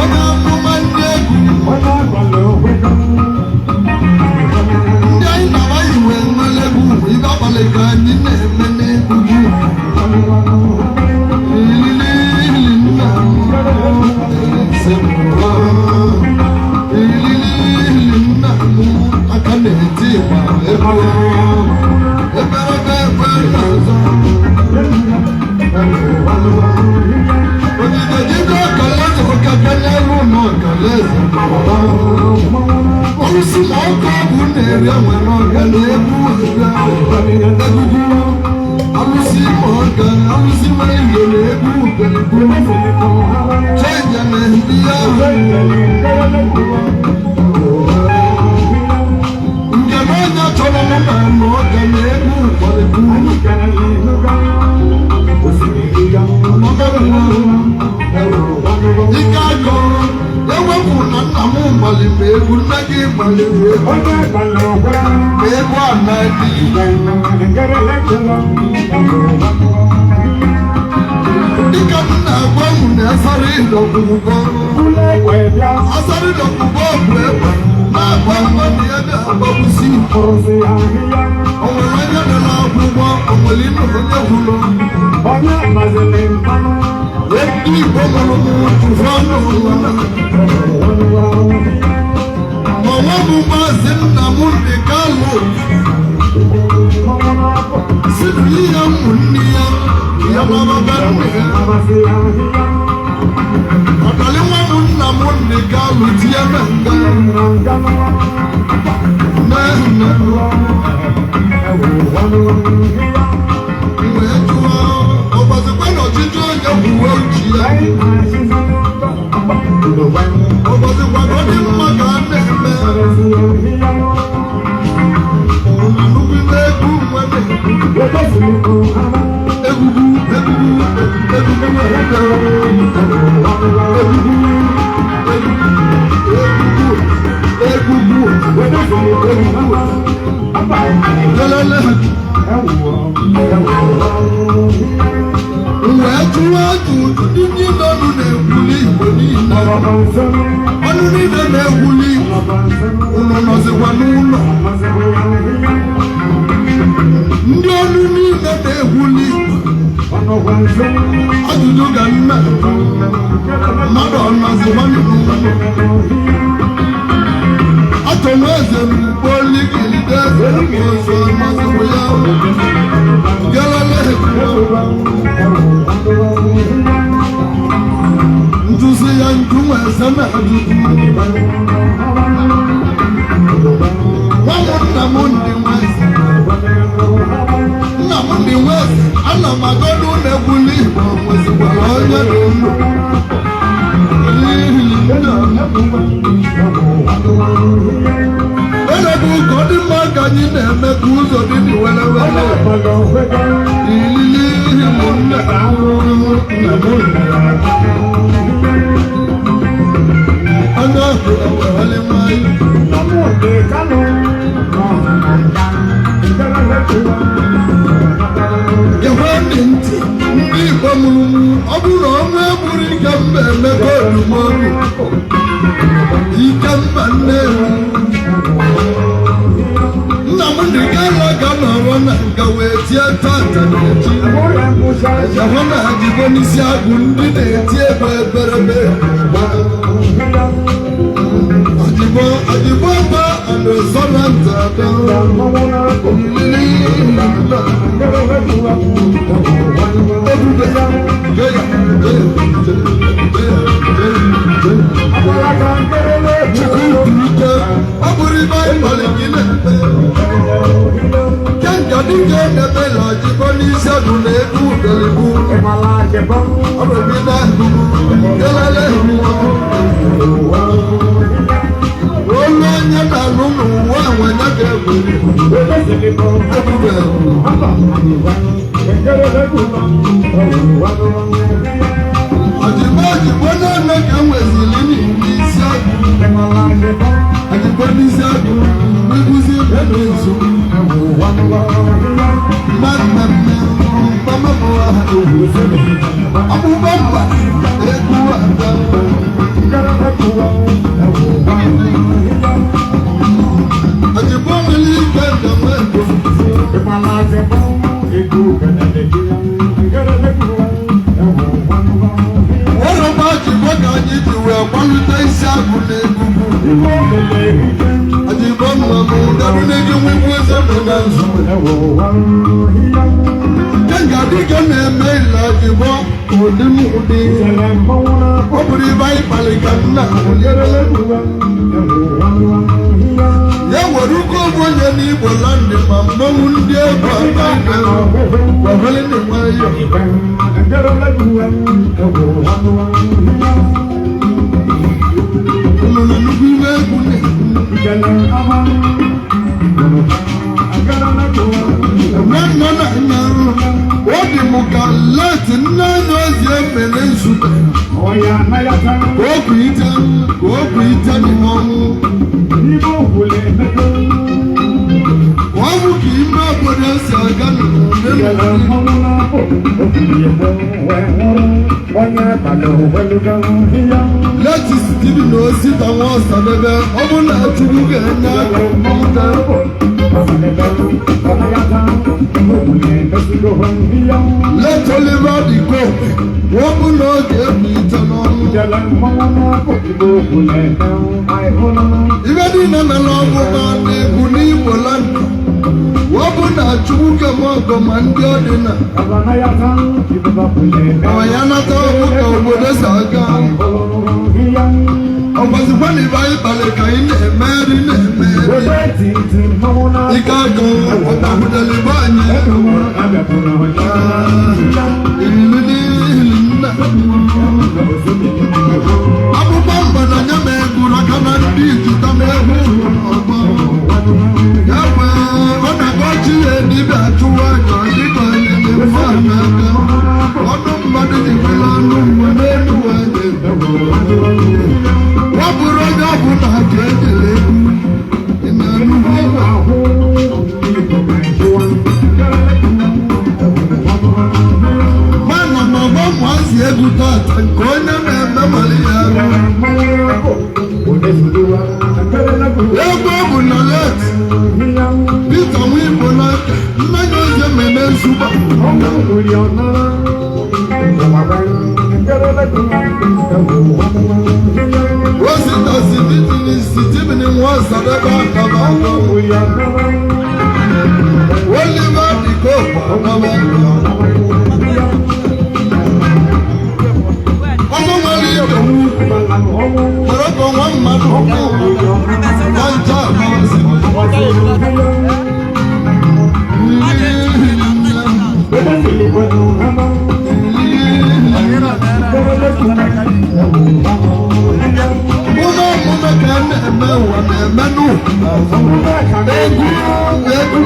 Onye amụma ndị egwu, ndị anyị na-amaghị wee nwere egwu ibe abalị ka anyị na-eme n'egwu. Ilili nna m eze m, ilili nna m aka na-eti ịgba egwu eberebe ekwe n'ọzọ. Ogige jide ọkalaeze ọkaka n'elu ụlọ ọkalaeze, olusi ma ọkụ ọgwụ na-eri enwere ọga na-egbu egwugwu alụsị ma ọga alụsị ma ihe na-egbu egwu cheja na ndị ahụ njem onye chọrọ mụ na anụ ọga na-egbu ụkwarịkwu. Ike akọrọ ewepụ na nna m gbalịrị egwu, nne gị gbalịrị egwu ma egwu a na-adị. Dịka m na-agwa m na asara ịdọkwụgwọ, asara ịdọkwụgwọ bụ egbe na-agba mmadụ ya ga-agbagbusi. O nwere onye nọ n'akwụkwọ, o nwere ime onye kwuru. Ndị Igbo mụrụ m tụfụ ọnụ ụwa na onwe m. Maazị nna m dị kalụ si ihe ụmụnne ya ya gbababa nne ya ọtali. Nwa m nna m dị kalụ tie na nga nne nne wee jụọ ọgbazikwa na ọchịchị onye kwuwe uche ya, ọgbazikwa na ọ dị mma ka a na-eme nnukwu egwu nwere egwugwu egwugwu egwugwu egwugwu egwugwu egwugwu lelele. Wee tụọ ajụjụ, ndị niile ọnụ na-ekwuli Igbo niile, ọnụ niile na-ekwuli Igbo, unu nọzikwa n'ụlọ? Ndị ọnụ niile na-ekwuli Igbo, ajụjụ ga nna mmadụ ọ nọzikwa n'ụlọ? Achọrọ eze n'ugbo ligilide eze ọzọ nọzikwa ya gelele. Ntụzi ya nju eze na ajụjụ nwa m nna m ndị nwe eze, nna m ndị nwe eze, ana m agọdụ na-ekwuli Igbo nwezikwara onye dị ndụ n'ihi nna m elebe ụka ọ dị mma ka anyị na-eme ka ụzọ dị dị were were ilili m nna nna m onye ọbụla were nwayọ. Gekwe ntị, ndị Igbo mụrụ m, ọ bụrụ na ọnwa egburu ike mba emeka odumodu ike mba Nnewi nna m dị gala ga nọrọ na nga wee tie tata na-eji ahụ na adịgo n'isi agụ ndị na-eti egbe eberebe adịbo adịbo gba anụsọranta ada ebube jeya jeya jeya jeya jeya. Chukwu ike ọ bụrụ ibe anyị kpọrọ gị na-eme kenga dike na-eme na ọjịbọ n'isi agụ na egwu udelibu ọ bụ ebe na-ahụ kelele. Olu onye na-alụ n'ụwa nwanye ga-egweri ebube. Ọjịbọ ọjịbọ na-eme ka enwezili n'isi agụ ọjịbọ n'isi agụ n'eguzi ebe na-ezo mmemme ọgbụgba mba egwu. abịa. Àjìbọ́ nwere ike na nwego. Ọrụ àjìbọ́ ka anyị ji wee gbalite isi agụ na egugu. Àjìbọ́ nwa m darụ n'ego nwegwu eze nọ na nzu. Kenga dike na-eme ile àjìbọ́ ụdị m ụdị. Ọ bụrụ ibe anyị kpalị ka nna ya nwere ugo ogbu onye n'Igbo landị ma mmanwụ ndị egwu aka gwavele na nwayọ. Unu na nnukwu iwe egwu na-ekwu. Nne nna na nna ọ dị m ka leti nne anya ozi emere nzube ka okwu ite ka okwu ite dị n'ọnwụ ka ọ bụ ka ime obodo si aga n'omume. Leti Stephen na Osita nwa Ọsadebe ọ bụ na Chukwu ga-enye aka mmụta. Leti Oliver de Coque ọ bụ na ọ ga-ebu ite n'ọnwụ. Ibe niile mere ọgwụ ma na-egwu n'Igbo land ọ bụ na Chukwu keme ọgọ ma ndị ọ dị na ọ ya nata ọgwụ ka obodo si aga. Ọgbazikwa na ibe anyị kpalị ka anyị na-emeri na-emeri ike aka ọgbakwudere ibe anyị ilili n'ihi nna akpụkpọ mgbada nye m egwu aka na ndị ijita m egwu ọgbọ ya wee ọ na-akpọchi ya dibịa chụwa aja dịka onye na-eme n'aka ọnụ mmadụ ji bụrụ ọnụ mgbe n'elu wee ọ bụrụ onye ọbụla ka ejere egwu ị na-anụ mana ma ọgbọ ụmụazị egwu tata nke onye na-eme mali ya egwu ọ bụ na let Peter Nwigbo n'aka mmanya ozi ememe nzugbo. Osita Stephen nwa Ọsadebe akaba aka Oliver de Coque akaba aka ọmụ nwere ihe nwere ka nwa mmadụ nwa ncha amasị. Ụmụ omume ka a na-eme ụwa na-eme n'ụwa egwu egwu.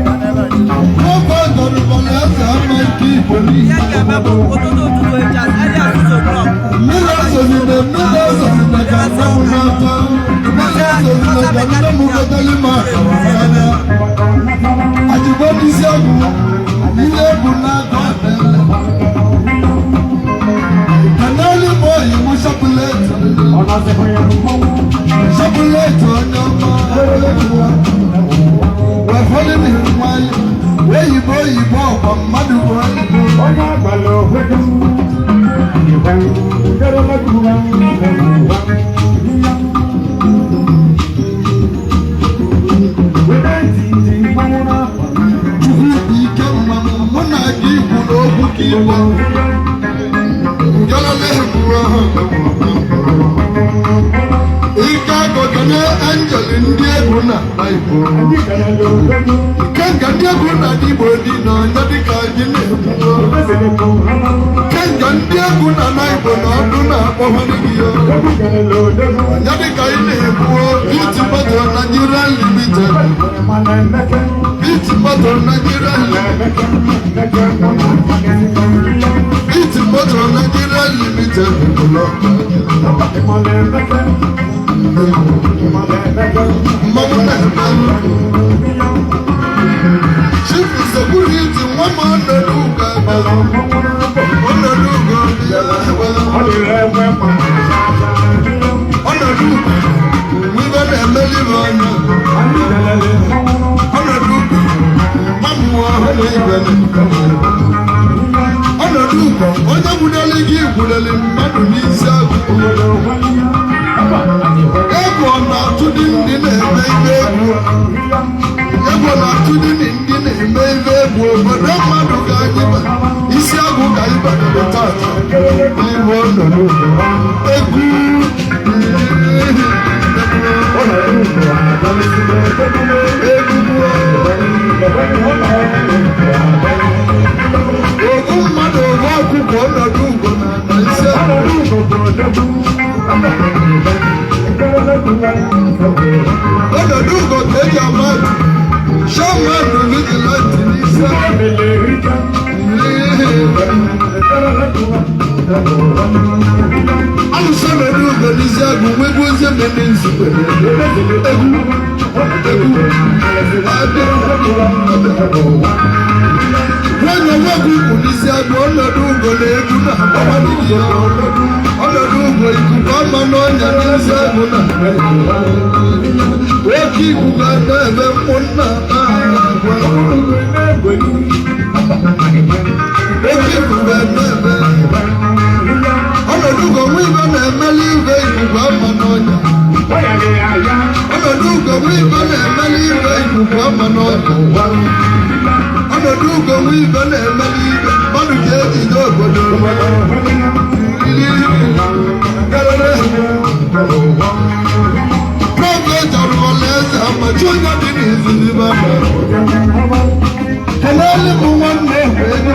N'ofe ọdọrụbala eze ama nke Igbo niile. Mmiri ezozide mmiri ezozide ka nne m na-ata. Mmiri ezozide ka nne m gotere m akara n'anya. Ajigbo n'isi agwụ, ihe egwu n'aka ọdịle. Kanali boyi mụ shọpụleti. Shọpụleti onye ọma. Wefọlị m nwayọ. Oyibo oyibo ọkwa mmadụ bụ oyibo. Chukwu bụ ike mmanụ mụ na gị kwuru okwu ka igbo. Ngelele kwuru ahụ. Ike akọkene anjeli ndị egwu na Igbo. Kenga ndị egwu na Igbo dị n'ọnya dịka anyị na-ekwu. Kenga ndị egwu na na Igbo na ọdụ na-akpọ ha gị ya. Ọnya dịka anyị na-ekwu Beauty Bottle Nigeria Limited. Beauty Bottle Nigeria Limited. Beauty Bottle Nigeria Limited. Mmanwụ na-eme. Chief security nwa m ọnọdụ ugo ebe ọnọdụ ugo ya ewe ọnọdụ ugo ibe na-emeli m ọnụ ọnọdụ ugo nwa m nwa ọhụrụ ibe na-emeli ọnọdụ ugo onye gwudeli gị gwudeli mmadụ n'isi agụ. Egwu ọ na-atụ dị ndị na-eme ibe egwu. Egwu ọ na-atụ dị ndị na-eme ibe egwu obodo mmadụ ka anyị ba isi agụ ka anyị badoro tata n'ihu ọnọdụ egwu. Ogbu mmadụ ogbu ọkụkọ ọnọdụ ugo na isi agụ. Ọnọdụ ugo ka eji ama atụ shaman vigilante n'isi agụ. Alụsọ ọnọdụ ugo n'isi agụ nwegbu ozi ememe nzukọ egwu egwu abịa nwanyị nwegwu ukwu n'isi agụ ọnọdụ ugo na egwu na-agbawa n'igi ya ọnọdụ ugo ikuku ama n'ọnya n'isi agụ na oke ikuku aka ebe mkpụ nna agwa oke ikuku aka ebe ọnọdụ ugo nwa ibe na-emeli ibe ikuku ama n'ọnya ọnọdụ ugo nwa ibe na-emeli ibe ikuku ama n'ọnya ọnọdụ ugo nwa ibe na-emeli ibe mmadụ ga-ejide obodo prọfet arụọla eze amachi onye dị n'izizi baba kelele m nwanne egwu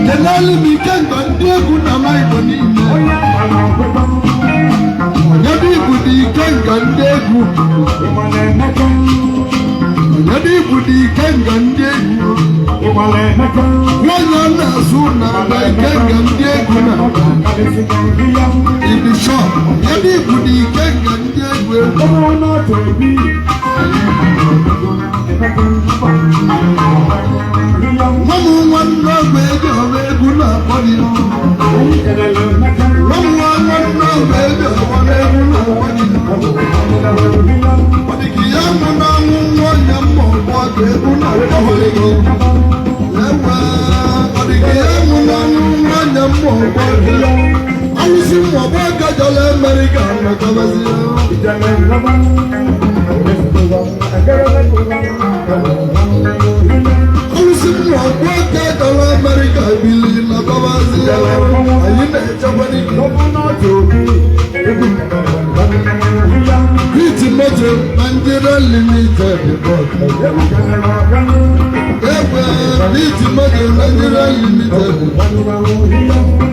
kelele m ikemba ndị egwu na ama Igbo niile onye dị igwu dị ikenga ndị egwu onye dị igwu dị ikenga ndị egwu nwanyị a na-azụ na-aba ikenga ndị egwu na ịdị shọp onye dị igwu dị ikenga ndị egwu egwu. Nwa m nwanne ọgba ego ọba egwu na-akpọ gị. Nwa m nwa nwanne ọgba ego ọba egwu na-akpọ gị. Ọ dị ka ya mụ na anwụ nwa ya mma ọgbọ ka egwu na-akpọ gị. Ewe, ọ dị ka ya mụ na anwụ nwa ya mma ọgbọ gị. Alụsị mma ọgbọ gajọla Amerịka nakọbazi ya. Alụsị mma ọgbọ gajọla Amerịka bili nakọbazi ya. Anyị na-echekwa n'ike. Hit Motor Nigeria Limited. Egbe Hit Motor Nigeria Limited.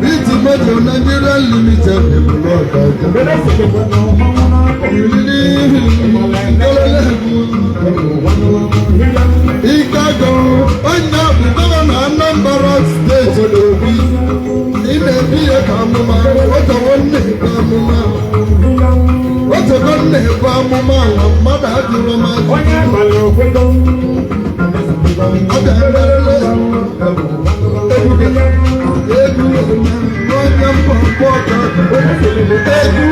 Hit Motor Nigeria Limited. Ikago onye bụ gọvanọ Anambra steeti n'obi ị na-ebi ya ka amụma otogo nna-ebu amụma otogo nna-ebu amụma ala mmadụ adịrọ m ajụ ọ ga-emerele egwu egwu onye mbọ ọka egwu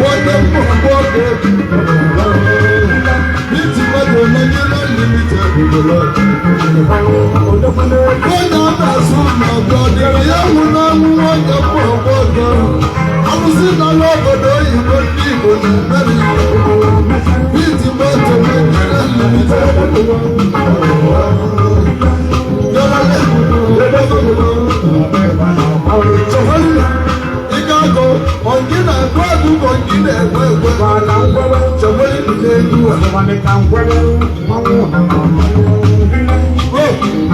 onye mbọ ọka iti mmadụ Nigeria Limited. Onye a na-asụ n'ọgọ dịrị ya nwụ n'anwụ onye mbọ ọka alụsị n'ala obodo oyibo ndị Igbo na-emeri iti mmadụ Nigeria Limited. Ị na-agụ agụ gị na-ekwe ekwe chọkwara n'elu a.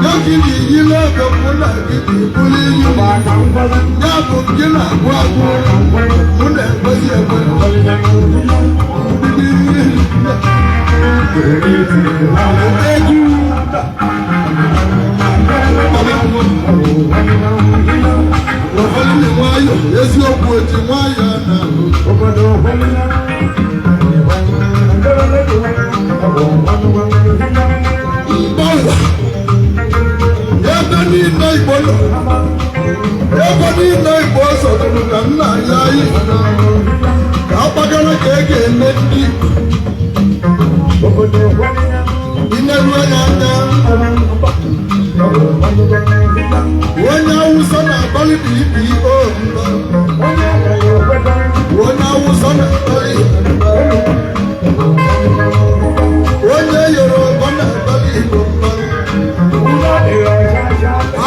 Ya gị na iyi n'oge mụ na gị na-ebuli iyi ya bụ gị na-agụ agụ mụ na-ekwezi ekwe. Egwu Niile Igbo nọ, ego niile Igbo sọtụrụ ka nna ya anyị ka agbagara ka e ga-eme ndị Igbo. Ineru anya anya, onye Awụsa na-akpali DPO mba, onye Awụsa na-akpali mba, onye Yoruba na-akpali Igbo mba.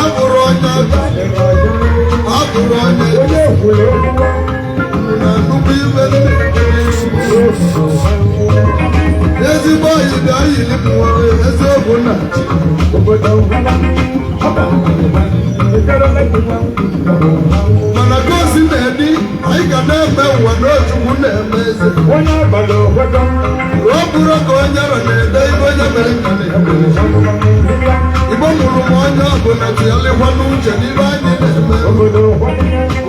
Abụrụ onye abụrụ onye na nnukwu ibe. Ezigbo oyi bịa yiri m eziokwu na chi. Mana ka o si na-edi, anyị ga na-eme ụwa n'Ochukwu na-eme eze. Ọ bụrụ ka onye ra na-ede ibe onye mere nka na-eme. Igbo mụrụ m, onye ọbụla tụgharịkwa n'uche n'ibe anyị na-eme.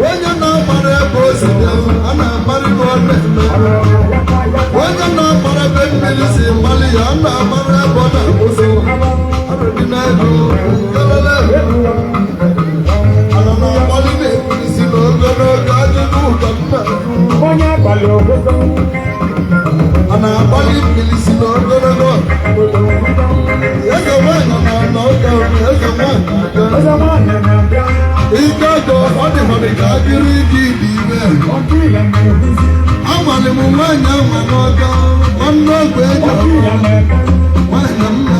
Onye na-amara ebe o si bịa, a na-amara ibe ọ na-eme. Onye na-amara ebe mmiri si mali ya, a na-amara ebe ọ na-akwụsị. Arụdị n'ego nkelele ana na-agbalị na-ekwurisi na ogologo ajụjụ ụka m na-ajụ. A na-agbalị mmiri si n'ogologo. Eze nwanyị na-anọ ụka, eze nwanyị abịa. Ike ọgọ ọ dịkwadị ka agịrị ike dị ime. Amalị m nwaanyị ama n'ọga nwanne ogwe eji ọgụ nwaanyị mma.